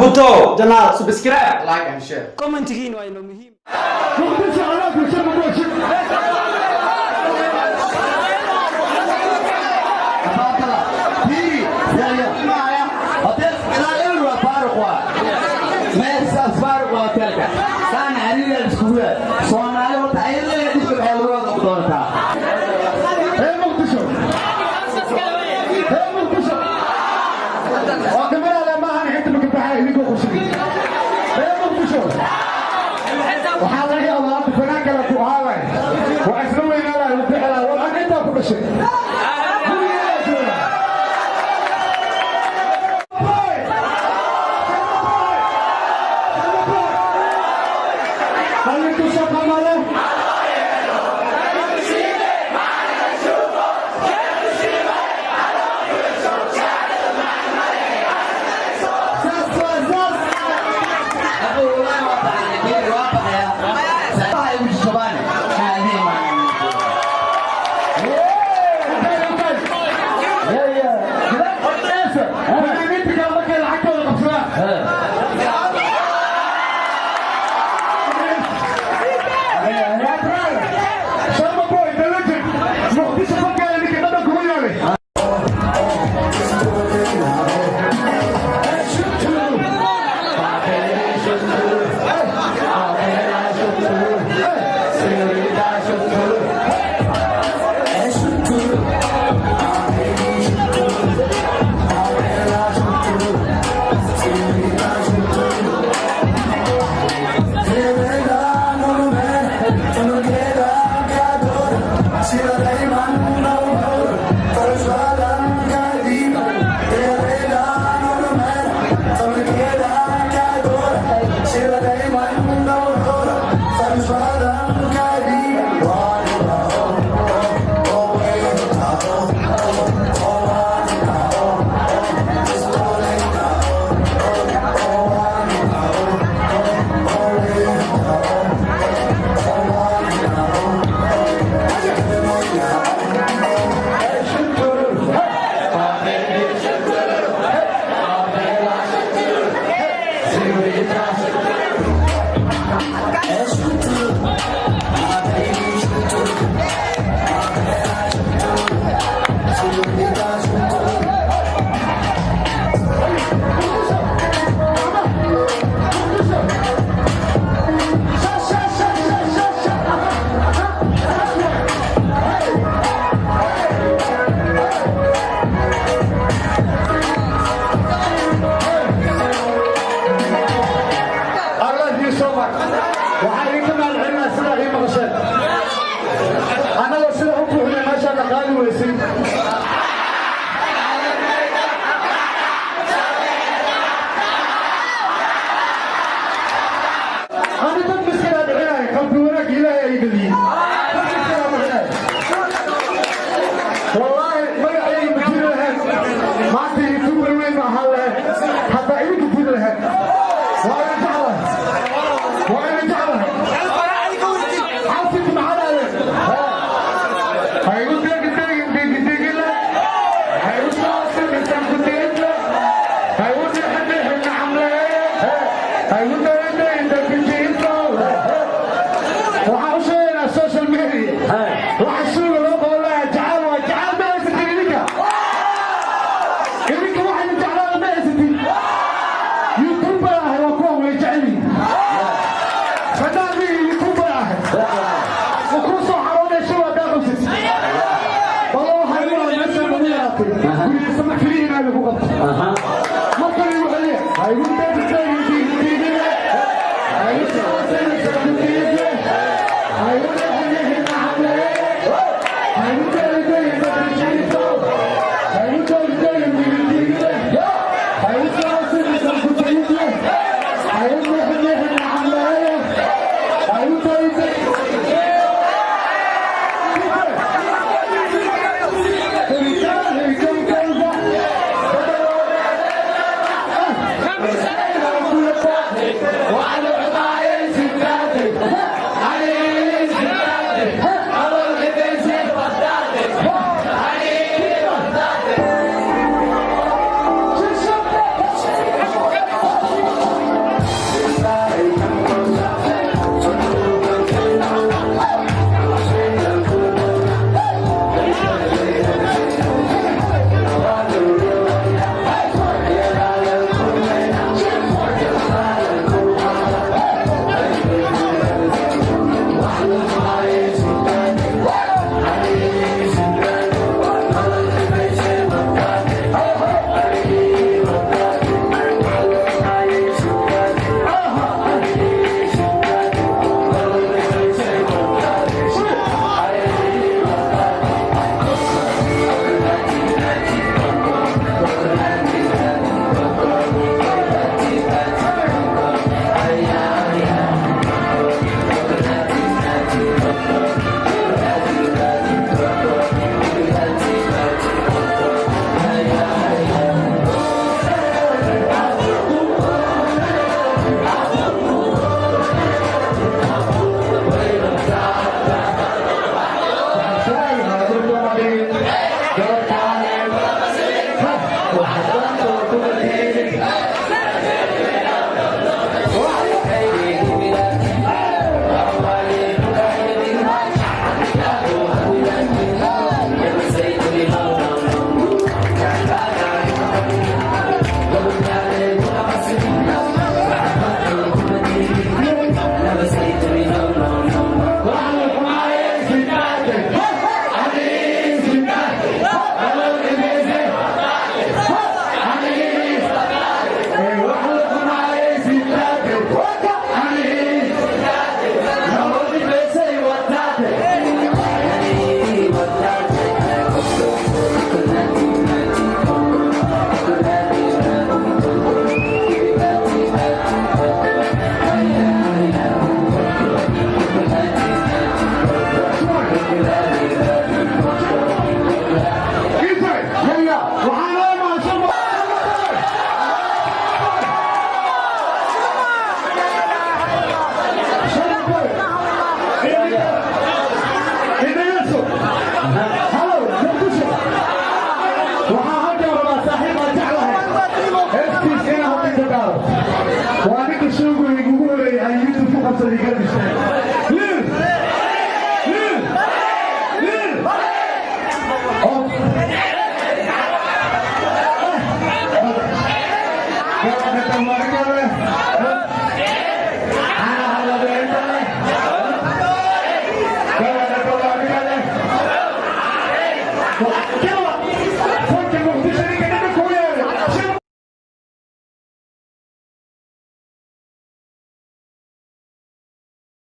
Buto Channel subscribe, like and share. Commentigiin waa inoo muhiim. Muqdisho anaa bulshada mooshin. Reer Muqdisho, reer Muqdisho waa dhimanale maahan inta maka baxay idinkoo qurshigay. Reer Muqdisho waxaa laga yaabaa hadda fanaan kale ku ahaabay waa isla weynaa lahay u bixi lahaa war an intaa ku dhashay gurigeedaa jooga. Boy! Boy! Boy! Qalinku shaqo male. Fanaaniinta kale markay lacagtooda qabsadaan. Sharma Boy, the legend. Muqdisho fankeeda ninka dhadhan kugu yeelay. I love you so much. Waxaa idinka mahadcelinaa sidaa ii maqasheen. Annagoo sida u buuxnay meeshaan dhaqaali weysay. Ani dad miskinaa dhicinaya, qalbi wanaag Ilaahay ay geliyey. Dad miskinaa dhicinaya. Wallaahi magacayga ma jiri lahayn. Maanta YouTuber weyn ma ahaan lahayn. Hataa idinka jiri lahayn. Waa idin jeclahay. Waa idin jeclahay. Xaafidka maxaa dhahdeen? Ha igu degi degin degi degile. Ha igu soo simisan ku deegle. Ha igu dhixi dhixi nacamle. Ha igu degi degin degi jiifo. Waxaan u sheegaynaa social media. Waxa suuga loo qabo lahaa jacayl waa jacayl ma haysatin idinka. Idinka waxayna jeclaada ma haysatin. YouTuber ah waa kuwan way jecel yihiin. Fanaanigii YouTuber ah. Wuu kuu soo xaroonay shub haddaa qabsid. Wallah waxaa igu haray meeshaan ugu yaraatay. Gurigiisa keliya inaa lagu qabto. Markan igu celiya. Ha igu degi degi digi digile. Ha igu soo simisan ku diigle. Ha igu dhixi dhixi nacamle. Ha igu degi degi degi jiifo. Ha igu degi degi digi digle. Ha igu soo simisan ku diigle. Ha igu dhixi dhixi nacamle. Ha igu degi degi. Marka kale.